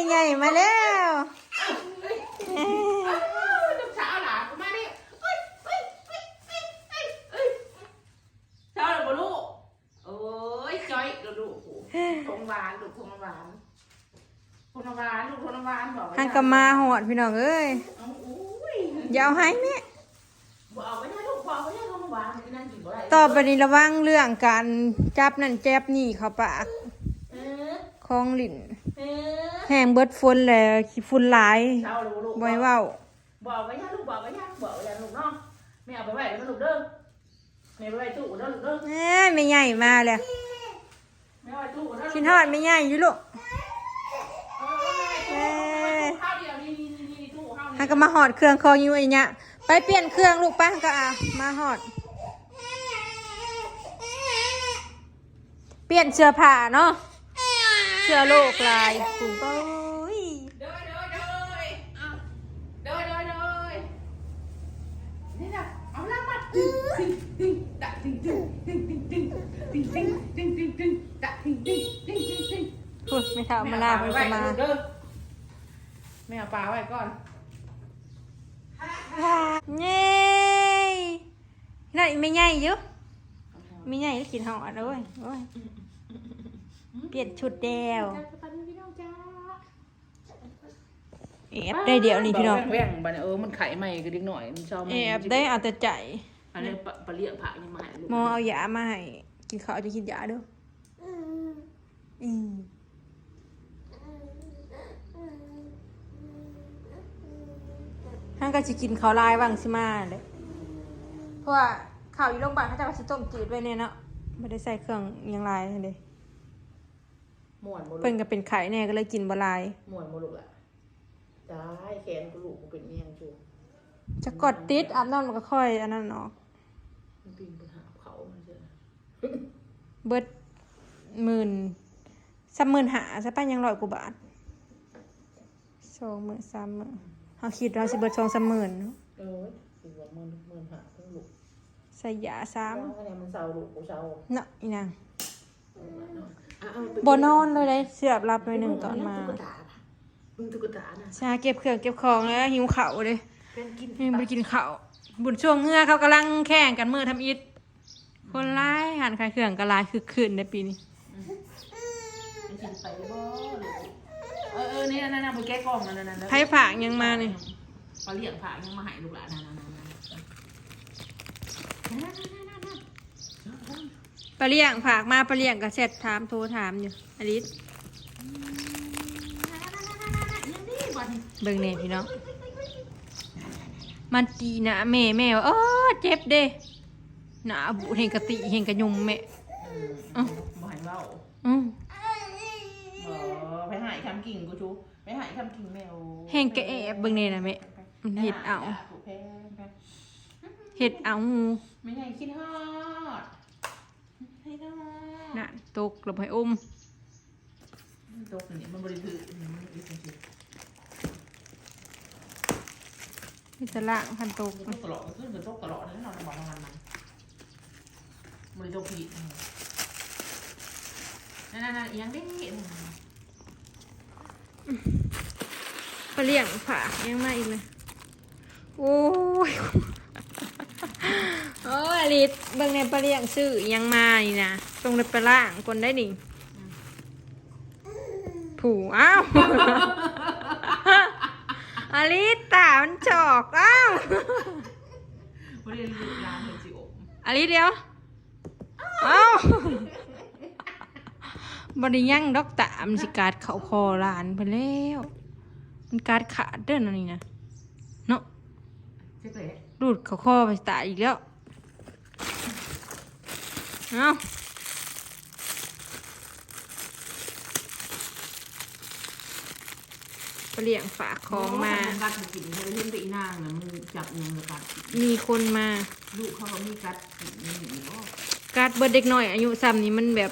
ໃຫຍ່ມາແລ້ວ. ເອີຍ ເອີຍ ເອີຍ ລູກສາວຫຼານ ມານີ້ ເອີຍ ເອີຍ ເອີຍ ເອີຍ ເອີຍ ເອີຍ ເຊົ້າແລ້ວບໍ່ລູກ? ໂອ້ຍ ຈ້ອຍ ລູກ ຖົງຫວານ ລູກ ຖົງຫວານ ຖົງຫວານ ລູກ ຖົງຫວານ ບອກວ່າ ຫັ້ນກໍມາຮອດ ພີ່ນ້ອງເອີຍ. ເອົາ ໂອ້ຍ ຢ່າເອົາໃຫ້ແມ່. ບໍ່ເອົາໄວ້ນະລູກ ບໍ່ເອົາໄວ້ນະ ຂອງຫວານ ອີ່ນັ້ນກິນບໍ່ໄດ້. ຕໍ່ໄປນີ້ລະວັງເລື່ອງການຈັບນັ້ນຈັບນີ້ເຂົ້າປາກ ເອີ ຂອງຫຼິ້ນ ເອີ ແຮງເບິດຝົນແລ້ວ ຂີ້ຝຸ່ນຫຼາຍ ເຊົາແລ້ວບໍ່ລູກ? ບໍ່ໃຫ້ເວົ້າ ບໍ່ເອົາໄວ້ນະລູກ ບໍ່ເອົາໄວ້ນະ ບໍ່ເອົາໄວ້ນະລູກເນາະ ແມ່ເອົາໄປໄວ້ແລ້ວນະລູກເດີ ແມ່ໄປໄວ້ຕູ້ເດີລູກເດີ. ເອີ ແມ່ໃຫຍ່ມາແລ້ວ. ຄິດຮອດແມ່ໃຫຍ່ຢູ່ລູກ. ເອີ ເຮົາກໍມາຮອດເຄື່ອງຂອງຢູ່ໄອ້ຍະ ໄປປ່ຽນເຄື່ອງລູກ ໄປ ເຮົາກໍ ອ່າ ມາຮອດ ປ່ຽນເສື້ອຜ້າເນາະ ເສື້ອໂລກຫຼາຍ. ໂອ້ຍ ໂດຍ ໂດຍ ໂດຍ ເອົາ ໂດຍ ໂດຍ ໂດຍ ນີ້ນະ ເອົາລາມາ ຕຶງ ຕຶງ ຕຶງ ຕະ ຕຶງ ຕຶງ ຕຶງ ຕຶງ ຕຶງ ຕຶງ ຕຶງ ຕຶງ ຕຶງ ຕຶງ ຕຶງ ຕະ ຕຶງ ຕຶງ ຕຶງ ຕຶງ ຕຶງ. ພຸ້ນ ແມ່ເຖົ້າມາລາເພິ່ນກໍມາ ແມ່ເອົາປາໄວ້ກ່ອນ. ເຍ້ ນັ້ນອີແມ່ໃຫຍ່ຢູ່ ແມ່ໃຫຍ່ກໍຄິດຮອດ. ໂອ້ຍ ໂອ້ຍ ປ່ຽນຊຸດແລ້ວ. ແອບໄດ້ດຽວນີ້ພີ່ນ້ອງ ແວ່ງໆ ບັດນີ້ ເອີ ມັນໄຂ້ໃໝ່ກໍເດັກນ້ອຍ ມັນເຊົາໃໝ່ ແອບໄດ້ ເອົາແຕ່ໃຈ. ອັນນີ້ປາ ປາລ້ຽງພະຍັງມາໃຫ້ລູກ ໝໍເອົາຢາມາໃຫ້ກິນເຂົ້າ ຈະກິນຢາເດີ. ອືມ ເຮົາກໍຊິກິນເຂົ້າຫຼາຍຫວ່າງຊິມາແຫຼະ ເພາະວ່າເຂົ້າຢູ່ໂຮງບານເຂົາເຈົ້າກໍຊິຕົ້ມຈືດໄວ້ແດ່ເນາະ ບໍ່ໄດ້ໃສ່ເຄື່ອງຫຍັງຫຼາຍຫັ້ນເດ້. ມ່ວນບໍ່ລູກ? ເພິ່ນກໍເປັນໄຂ້ແດ່ ກໍເລີຍກິນບໍ່ຫຼາຍ. ມ່ວນບໍ່ລູກລະ? ຕາຍ ແຂນກູລູກບໍ່ເປັນອີ່ຫຍັງຈູ ຈະກອດຕິດ ອາບນ້ຳແລ້ວກໍຄ່ອຍອັນນັ້ນອອກ. ມັນປີນໄປຫາບເຂົາມັນເຊີ ເບິດໝື່ນ ສາມໝື່ນຫ້າ ຊະໄປ ຍັງຮ້ອຍກວ່າບາດ ສອງມື້ ສາມມື້ ເຮົາຄິດວ່າຊິເບິດສອງສາມໝື່ນເນາະ. ເອີ ຊິວ່າໝື່ນ ໝື່ນຫ້າ ເພິ່ນລູກ ໃສ່ຢາສາມ ເອົາອັນນີ້ມັນເຊົາລູກ ບໍ່ເຊົາເນາະ ອີນາງ. ບໍ່ນອນເລີຍເດ້ ເຊື່ອ ຫຼັບໜ້ອຍໜຶ່ງຕອນມາ. ເບິ່ງຕຸກກະຕານະ ຊາເກັບເຄື່ອງເກັບຂອງແລ້ວ ຫິວເຂົ້າເດ້ ແມ່ນບໍ່ໄດ້ກິນເຂົ້າ. ບຸນຊ່ວງເຮືອເຂົາກຳລັງແຂ່ງກັນມື້ທຳອິດ ຄົນຫຼາຍ ຮ້ານຂາຍເຄື່ອງກໍຫຼາຍ ຄຶກຄື້ນໃນປີນີ້. ອືມ ມັນຊິໄປບໍ່? ເອີໆ ນີ້ນະ ນະ ນະ ບໍ່ແກະກ່ອງນັ້ນ ນັ້ນ ນັ້ນ ໃຜຝາກຫຍັງມານີ້? ປາລ້ຽງຝາກຫຍັງມາໃຫ້ລູກຫຼານ ນັ້ນ ນັ້ນ ນັ້ນ ນັ້ນ ນັ້ນ ນັ້ນ ນັ້ນ. ປາລ້ຽງຝາກມາ ປາລ້ຽງກໍແຊັດຖາມ ໂທຖາມຢູ່ ອາລິດ. ເບິ່ງແດ່ພີ່ນ້ອງ ມັນຕີໜ້າແມ່ ແມ່ວ່າ ເອີ ເຈັບເດ້ ໜ້າບູດ ແຮ່ງກະຕີ ແຮ່ງກະຫຍຸ່ມແມ່. ອືມ ເອົ້າ ບໍ່ໃຫ້ເວົ້າ. ອືມ ບໍ່ ໄປໃຫ້ຄຳກິ່ງກູຊູ ໄປໃຫ້ຄຳກິ່ງແມ່. ໂອ້ ແຮ່ງກະແອບເບິ່ງແດ່ນະແມ່ ມັນເຮັດເອົາ ເຮັດເອົາ. ແມ່ໃຫຍ່ຄິດຮອດ ໃຫ້ນ້ອງ ນັ້ນ ຕົກແລ້ວບໍ່ໃຫ້ອົມ. ມັນຕົກນີ້ ມັນບໍ່ໄດ້ຖືກ ມັນເຮັດຈັ່ງຊີ້ ມີແຕ່ລ້າງຄັນຕົກ. ມັນຕົກຕະຫຼອດ ມັນຂຶ້ນ ມັນຕົກຕະຫຼອດ ແນ່ນອນ ບໍ່ນອນມັນ ບໍ່ໄດ້ຕົກຜິດ. ນັ້ນໆໆ ອີຫຍັງເດ້? ປາລ້ຽງຝາກຫຍັງມາອີກລະ? ໂອ້ຍ ໂອ້ຍ ອາລິດ ເບິ່ງແດ່ ປາລ້ຽງຊື້ອີ່ຫຍັງມານີ້ນະ ຕ້ອງໄດ້ໄປລ້າງກ່ອນໄດ໋ນີ້. ອືມ ຜູ້ ອ້າວ ອາລິດ ຕາມັນຈອກ ອ້າວ ບໍ່ໄດ້ລູກຫຼານເພິ່ນຊິອົບ ອາລິດ ດຽວ. ອ້າວ ບໍ່ໄດ້ຍັງດອກ ຕາມັນຊິກັດເຂົ້າຄໍຫຼານເພິ່ນແລ້ວ ມັນກັດຂາດເດີ ອັນນີ້ນະເນາະ. ລູດເຂົ້າຄໍໄປຕາຍອີກແລ້ວ. ເອົ້າ ປາລ້ຽງຝາກຂອງມາ. ບໍ່ ຄັນບໍ່ກັດບໍ່ກິນ ເຫັນແຕ່ອີນາງນະ ມັນຈັບຫຍັງລະກັດ. ມີຄົນມາ ລູກເຂົາກໍມີກັດກິນ ມີບໍ່? ກັດເບິດ ເດັກນ້ອຍອາຍຸຊ່ຳນີ້ ມັນແບບ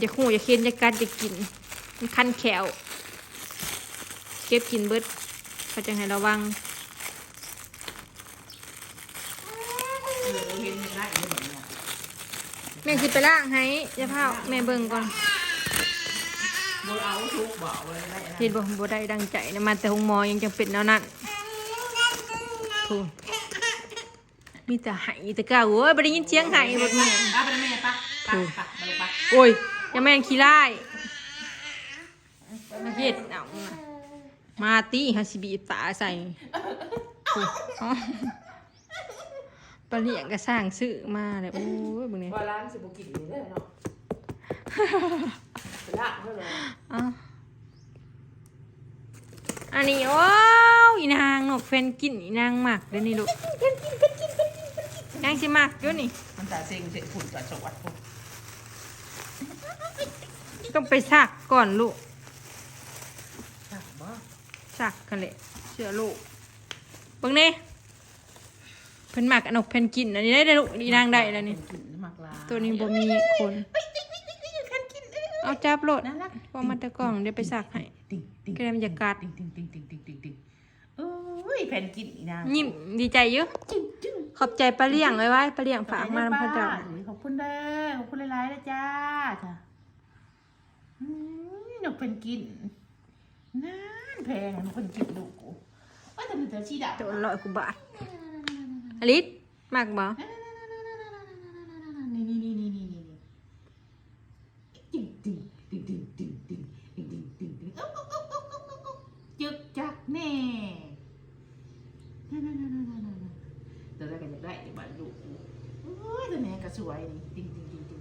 ຢາກຮູ້ຢາກເຫັນ ຢາກກັດຢາກກິນ ມັນຄັນແຂ້ວ ເກັບກິນເບິດ ເຂົາຈັ່ງໃຫ້ລະວັງ. ເອີ ເຫັນໄດ້ເດ້ບັດນີ້. ແມ່ຊິໄປລ້າງໃຫ້ ຢ່າພ້າວ ແມ່ເບິ່ງກ່ອນ. ບໍ່ເອົາທຸກບໍ່ ບໍ່ໄດ້ອັນນັ້ນ ເຫັນບໍ່ ບໍ່ໄດ້ດັ່ງໃຈນະ ມາແຕ່ໂຮງໝໍຍັງຈຳເປັນແນວນັ້ນ. ໂອ້ ມີແຕ່ໄຫ້ແຕ່ເກົ່າ. ໂອ້ຍ ບໍ່ໄດ້ຍິນສຽງໄຫ້ບັກນີ້. ໄປ ໄປນຳແມ່ ໄປ ໄປ ໂອ້ ໄປ ໄປ ໄປ. ໂອ້ຍ ຢ່າແມ່ນຂີ້ຮ້າຍ ມາເຮັດເອົາ ມາຕິ ເຮົາຊິບີບຕາໃສ່. ໂອ້ ປາລ້ຽງກໍສ້າງຊື້ມາແລ້ວ. ໂອ້ຍ ເບິ່ງນີ້ ວ່າຫຼານຊິບໍ່ກິນນີ້ແຫຼະເນາະ ໄປລາກເພິ່ນເລີຍ. ເອົ້າ ອັນນີ້ ໂອ້ຍ ອີນາງນົກເຟນກິນ ອີນາງມັກເດ້ນີ້ລູກ. ນາງຊິມັກຢູ່ນີ້ ມັນຕາເຊັງເສະພຸ້ນກະສະຫວັດພຸ້ນ. ຕ້ອງໄປຊັກກ່ອນລູກ ຊັກບໍ່? ຊັກຫັ້ນແຫຼະ ເຊື້ອໂລກ. ເບິ່ງແດ່ ເພິ່ນມັກອັນນົກເຟນກິນອັນນີ້ໄດ້ເດ້ລູກ. ອີນາງໄດ້ແລ້ວນີ້ ເຟນກິນມັກຫຼາຍ ໂຕນີ້ບໍ່ມີຂົນ. ເອົາຈັບໂລດ ເອົາມາແຕ່ກ່ອງ ດຽວໄປຊັກໃຫ້ ກະແດມຢາກກັດ. ໂອ້ຍ ເຟນກິນອີນາງ ຍິ້ມດີໃຈຢູ່. ຂອບໃຈປາລ້ຽງ ໄວໆ ປາລ້ຽງຝາກມານຳພະເຈົ້າ. ຂອບຄຸນເດີ ຂອບຄຸນຫຼາຍໆເດີຈ້າ. ອືມ ນົກເຟນກິນ ນັ້ນແພງ ນົກເຟນກິນລູກກູ. ໂອ້ຍ ແຕ່ມັນຕົວສີດຳ ໂຕລະຮ້ອຍກວ່າບາດ. ອາລິດ ມັກບໍ່? ນີ້ໆໆໆໆ ຕິງຕິງຕິງຕິງຕິງຕິງ ຕິງຕິງຕິງຕິງ ອຶບ ອຶບ ອຶບ ອຶບ ອຶບ ອຶບ ຈຶກຈັກແນ່. ນັ້ນໆໆໆໆ ຕົວໃດກໍຢາກໄດ້ ແຕ່ບາດລູກກູ. ໂອ້ຍ ຕົວແມ່ກໍສວຍນີ້ ຕິງຕິງຕິງຕິງ ເ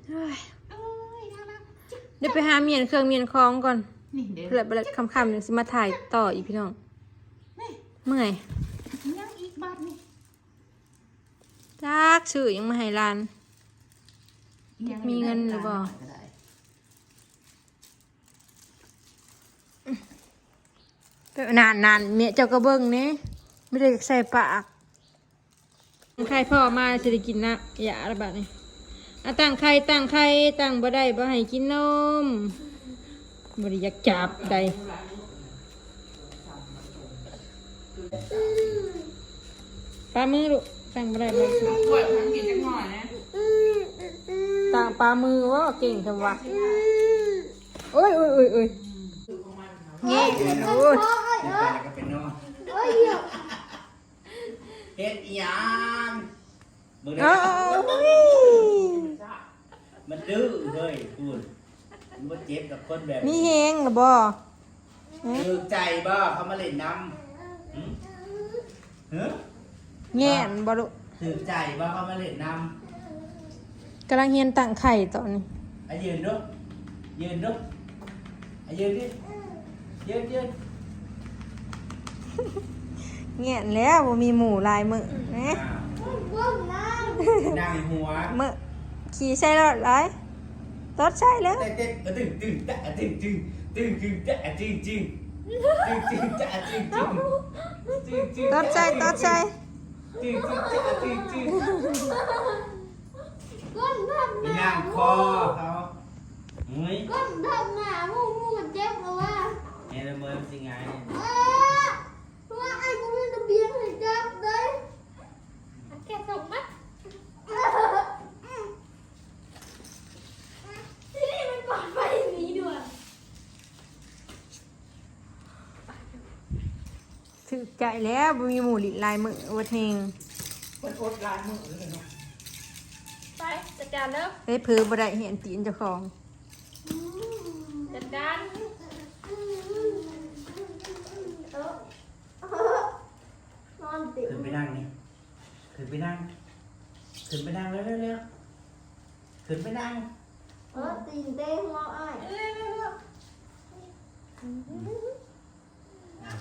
ຮີ້ຍ ໂອ້ຍ ເດີໄປຫາມ້ຽນເຄື່ອງມ້ຽນຂອງກ່ອນ. ນີ້ເດີ ແລ້ວ ແລ້ວຄ່ຳໆ ຈັ່ງຊິມາຖ່າຍຕໍ່ອີກພີ່ນ້ອງ. ນີ້ ເມື່ອຍ ຍັງອີກບາດນີ້ ຈັກຊື້ຫຍັງມາໃຫ້ຫຼານ ມີເງິນຫຼືບໍ່? ນັ້ນໆ ເມຍເຈົ້າກໍເບິ່ງແດ່ ມີແຕ່ຢາກໃສ່ປາກ. ໄຂ່ພໍ່ມາຊິໄດ້ກິນນະ ຢ່າລະບາດນີ້. ອາ ຕັ້ງໄຂ່ ຕັ້ງໄຂ່ ຕັ້ງບໍ່ໄດ້ ບໍ່ໃຫ້ກິນນົມ ບໍ່ໄດ້ຢາກຈັບໃດ. ປາມືລູກ ຕັ້ງບໍ່ໄດ້ບໍ່ໃຫ້ກິນ. ຕັ້ງປາມື ໂອ້ ເກັ່ງແທ້ວ່າ. ໂອ້ຍ ໂອ້ຍ ໂອ້ຍ ໂອ້ຍ ແງະ ໂອ້ຍ. ເຮັດອີ່ຫຍັງ? ເບິ່ງເດີ ເອົາ ເອົາ ເອົາ ມັນດື້ເຮີ້ຍ ພຸ້ນ ມັນບໍ່ເຈັບດອກຄົນແບບນີ້. ມີແຮງລະບໍ່? ຖືກໃຈບໍ່ ເຂົາມາຫຼິ້ນນຳ? ຫຶ? ຫຶ? ແງະບໍ່ລູກ? ຖືກໃຈບໍ່ ເຂົາມາຫຼິ້ນນຳ? ກຳລັງຮຽນຕັ້ງໄຂ່ຕອນນີ້. ອາ ຢືນດູ ຢືນດູ ອາ ຢືນດິ ຢືນ ຢືນ. ແງະແລ້ວ ບໍ່ມີໝູ່ຫຼາຍມື້ ເອີ ນັ່ງຫົວ ມື້ຂີ່ໃສ່ໂລດຫຼາຍ ຕົດໃສ່ເລີຍ. ເຕັ້ນໆ ອະ ຕຶງ ຕຶງ ຕະ ອະ ຕຶງ ຕຶງ ຕຶງ ຕຶງ ຕະ ອະ ຕຶງ ຈຶ່ງ ຕຶງ ຕຶງ ຕະ ອະ ຕຶງ ຈຶ່ງ ຕຶງ ຕຶງ ຕົດໃສ່ ຕົດໃສ່ ຕຶງ ຕຶງ ຕະ ອະ ຕຶງ ຈຶ່ງ. ກ້ນທັບໜ້າ ໄປຍ່າງຄໍເຂົາ. ໂອ້ຍ ກ້ນທັບໜ້າໝູ່ ໝູ່ເຈັບເອົາວ່າ. ແມ່ລະເມີຍມັນຊິຫງາຍ. ເອີ ວ່າອ້າຍກໍມີລະບຽງໃຫ້ຈັບເດ້. ແກະສົ່ງມາ. ທີ່ນີ້ມັນປອດໄພ ໜີດ່ວນ. ຖືກໃຈແລ້ວ ບໍ່ມີໝູ່ຫຼິ້ນຫຼາຍມື້ ອົດແຮງ. ເພິ່ນອົດຫຼາຍມື້ເລີຍເນາະ. ໄປ ຈັດການເດີ. ເອີ ເຜີບໍ່ໄດ້ ເຫັນຕີນເຈົ້າຂອງ. ຈັດການ. ນອນຕິ ຂຶ້ນໄປນັ່ງນີ້ ຂຶ້ນໄປນັ່ງ ຂຶ້ນໄປນັ່ງ ເລັວໆ ເລັວ ຂຶ້ນໄປນັ່ງ. ເອີ ຕີນເຕະຫົວອ້າຍ ເລັວໆ ເລັວ. ອ່ະ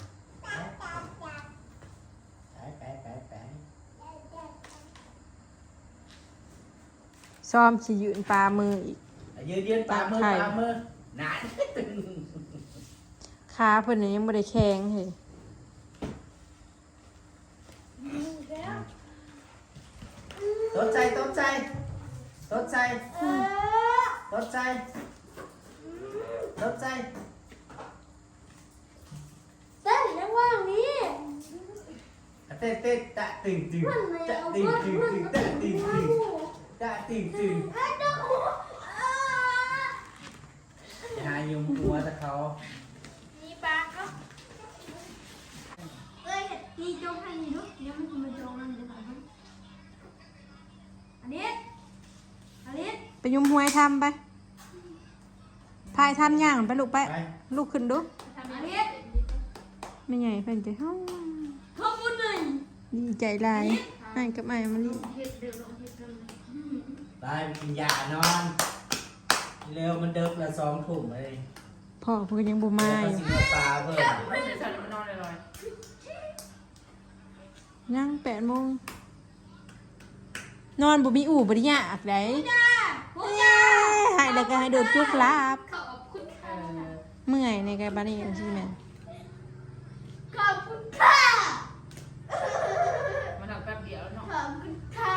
ໄປ ໄປ ໄປ ໄປ. ຊ້ອມຊິຍື່ນປາມືອີກ. ອ່ະ ຍື່ນ ຍື່ນປາມື ຕາມໄຂ່ ປາມື ນັ້ນ. ຂາເພິ່ນນີ້ຍັງບໍ່ໄດ້ແຂງເຮີ້ຍ. ຕົດໃສ່ ຕົດໃສ່ ຕົດໃສ່ ຕົດໃສ່ ຕົດໃສ່. ເຕັ້ນໃນວ່າງນີ້ ອະ ເຕັ້ນ ເຕັ້ນ ຕະ ຕຶງ ຕຶງ ຕະ ຕຶງ ຕຶງ ຕຶງ ຕະ ຕຶງ ຕຶງ ຕະ ຕຶງ ຕຶງ. ອາ ເຈົ້າ ອາ. ຍຸມຫົວແຕ່ເຂົາ ນີ້ປາເອົາ ເອີຍ ນີ້ຈົ່ງໃຫ້ນີ້ດູ ດຽວມັນຊິມາຈົ່ງນຳເດີ ອາລິດ ອາລິດ ໄປຍຸມຫວຍທຳໄປ ພາຍທຳຍ່າງໄປລູກໄປ ໄປ ລຸກຂຶ້ນດູ ອາລິດ ແມ່ໃຫຍ່ເພິ່ນຈະຮ້ອງ ເຂົາບໍ່ໄດ້ ດີໃຈຫຼາຍ ອ້າຍກັບອ້າຍມາລີ ໄປກິນຢານອນ ເລັວ ມັນເດິກລະ ສອງທຸ່ມເລີຍ ພໍ່ເພິ່ນຍັງບໍ່ມາຢູ່ ເຂົາຊິເມືອປາເພິ່ນ ຍັງແປດໂມງ ນອນບໍ່ມີອູ່ບໍ່ໄດ້ຍາກໃດ ເອີ ໃຫ້ແລ້ວກໍໃຫ້ໂດດຈຸກລາບ ຂອບຄຸນຄ່ະ ເມື່ອຍນີ້ກໍບາດນີ້ຈັ່ງຊີ້ແມ່ນ ຂອບຄຸນຄ່ະ ມານັ່ງແປັບດຽວເນາະ ຂອບຄຸນຄ່ະ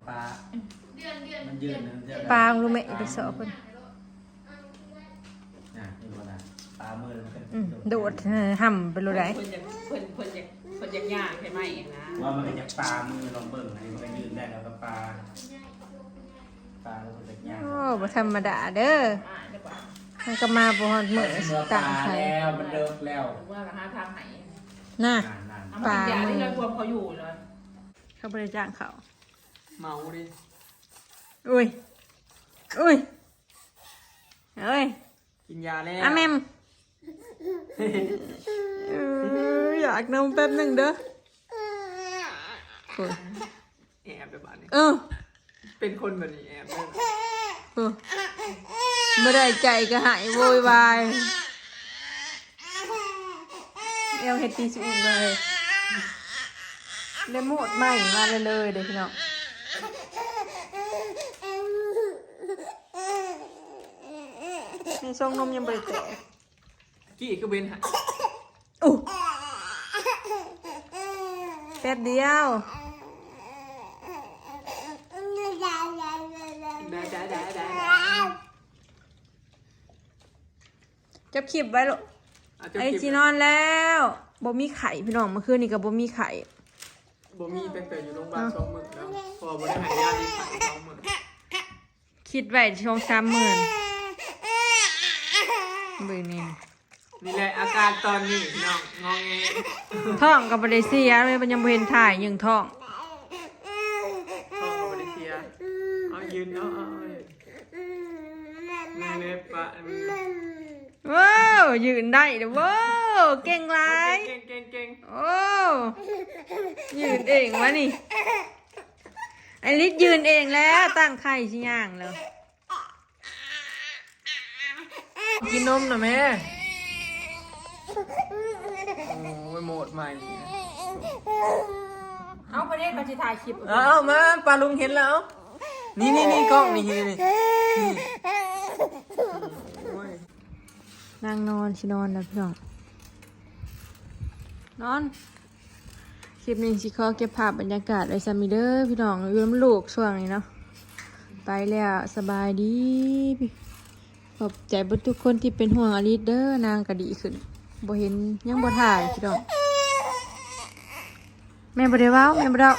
ປາ ເດືອນ ເດືອນ ມັນຢືນ ເດືອນ ປາ ລູກແມ່ໄປເຊາະເພິ່ນ ນະ ເຫັນບໍ່ນະ ປາມືມັນກໍ ອືມ ໂດດ ໂດດ ເອີ ຫ່ຳໄປໂລດໃດ ເພິ່ນຢາກ ເພິ່ນ ເພິ່ນຢາກ ເພິ່ນຢາກຍ່າງໃຫ້ໄມ້ນະ ວ່າມັນກໍຢາກປາມືລອງເບິ່ງ ອັນນີ້ມັນກໍຢືນໄດ້ແລ້ວກໍປາ ປາແລ້ວເພິ່ນກໍຍ່າງ ໂອ້ ບໍ່ທຳມະດາເດີ ອ່າ ມັນກໍມາບໍ່ຮອດມື້ ເອີ ຊິຕາຍໄຜ ເມື່ອປາແລ້ວ ມັນເດິກແລ້ວ ວ່າກໍຫາທາງໃຫ້ ນະ ນັ້ນໆ ເອົາມາກິນຢາ ປາມື ທີ່ເຮືອນພວມເຂົາຢູ່ເລີຍ ເຂົາບໍ່ໄດ້ຈ້າງເຂົາ ເມົາເດ້ ໂອ້ຍ ໂອ້ຍ ເອີຍ ກິນຢາແລ້ວ ອາແມມ ເອີຍ ຢາກນົມແປັບໜຶ່ງເດີ ໂອ້ຍ ແອບເດີບາດນີ້ ເອີ ເປັນຄົນບາດນີ້ແອບເດີ ເອີ ບໍ່ໄດ້ໃຈກໍໃຫ້ໂວຍວາຍ ແອວເຮັດຕີສູງເລີຍ ໄດ້ໂມດໃໝ່ມາເລີຍເດ້ພີ່ນ້ອງ ໃນຊ່ອງນົມຍັງບໍ່ໄດ້ແຕກ ກີ້ຄືເວັນໃຫ້ ໂອ້ ແປັບດຽວ ໄດ້ ໄດ້ ໄດ້ ໄດ້ ຈັບຄລິບໄວ້ລູກ ອ່ະ ຈັບຄລິບ ໄອ້ຊິນອນແລ້ວ ບໍ່ມີໄຂ້ພີ່ນ້ອງ ເມື່ອຄືນນີ້ກໍບໍ່ມີໄຂ້ ບໍ່ມີ ຕັ້ງແຕ່ຢູ່ໂຮງບານ ເນາະ ສອງມື້ແລ້ວ ເພາະວ່າບໍ່ໄດ້ໃຫ້ຢາ ມີໄຂ້ສອງມື້ ຄິດໄວ້ສອງສາມໝື່ນ ເບິ່ງນີ້ ນີ້ແຫຼະອາການຕອນນີ້ພີ່ນ້ອງ ງອແງ ທ້ອງກໍບໍ່ໄດ້ເສຍເລີຍ ມັນຍັງບໍ່ເຫັນຖ່າຍ ຍິງທ້ອງ ທ້ອງກໍບໍ່ໄດ້ເສຍ ເອົາຢືນ ເອົາ ເອົາ ເອົາ ນີ້ແຫຼະປະ ໂວ້ ຢືນໄດ້ເດີ ໂວ້ ເກັ່ງຫຼາຍ ເກັ່ງ ເກັ່ງ ເກັ່ງ ໂອ້ ຢືນເອງວະນີ້ ໄອລິດຢືນເອງແລ້ວ ຕັ້ງໄຂ່ຊິຍ່າງແລ້ວ ກິນນົມນະແມ່ ໂອ້ຍ ໂມດໃໝ່ ເອົາ ປະເດດ ເຂົາຊິຖ່າຍຄລິບ ເອົາມາ ປ້າລຸງເຫັນແລ້ວ ນີ້ໆໆ ກ້ອງນີ້ ນີ້ ນີ້ ໂອ້ຍ ນາງນອນ ຊິນອນແລ້ວພີ່ນ້ອງ ນອນ ຄລິບນີ້ຊິຂໍເກັບພາບບັນຍາກາດໄວ້ຊ່ຳນີ້ເດີພີ່ນ້ອງ ຢູ່ນຳລູກຊ່ວງນີ້ເນາະ ໄປແລ້ວ ສະບາຍດີ ຂອບໃຈເບິດທຸກຄົນທີ່ເປັນຫ່ວງອາລິດເດີ ນາງກໍດີຂຶ້ນ ບໍ່ເຫັນ ຍັງບໍ່ຖ່າຍພີ່ນ້ອງ ແມ່ບໍ່ໄດ້ເວົ້າ ແມ່ບໍ່ໄດ້ເວົ້າ